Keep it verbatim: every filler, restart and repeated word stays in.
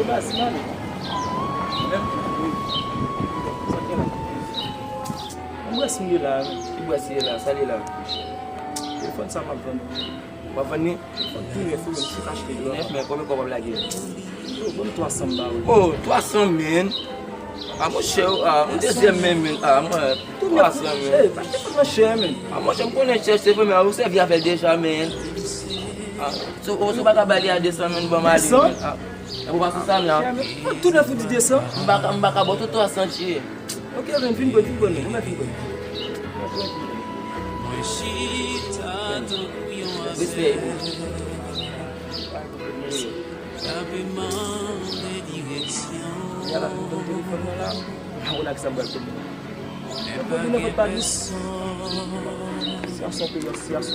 Baz, m ale. Menm? Wi. Sa k gen la? Yon bwès m ye la, men. Ki bwès ye la? Sa l ye la? Telefòn sa m ap vann. W ap vann li? Telefòn tou nèf, wi, men m sot achte li. Tou nèf, men konbyen kòb w ap lage? Yo, ban m twa san m ba ou. Oh, twa san, men. A, monchè, a, yon dezyèm men, men. A, mwen, twa san, men. Ey, pa te fè nan chè, men. A, monchè, m konnen chè, se vre, men ou sèvi avè l deja, men. A, si w, si w pa ka ba li a de san, men, ban m ale, men. A, e ou pa sou sa, men, a. Tou nèf ou di de san? M pa ka, m pa ka ba w tout twa san, tchye. Ok, men, vin pran, vin pran, men. Mwen vin pran. Respè. Yal ap pran telefòn nan la. M pa konn ak sa m pral fè. Mwen pran nan vant pa dous. Siyasyon peyi an, siyasyon.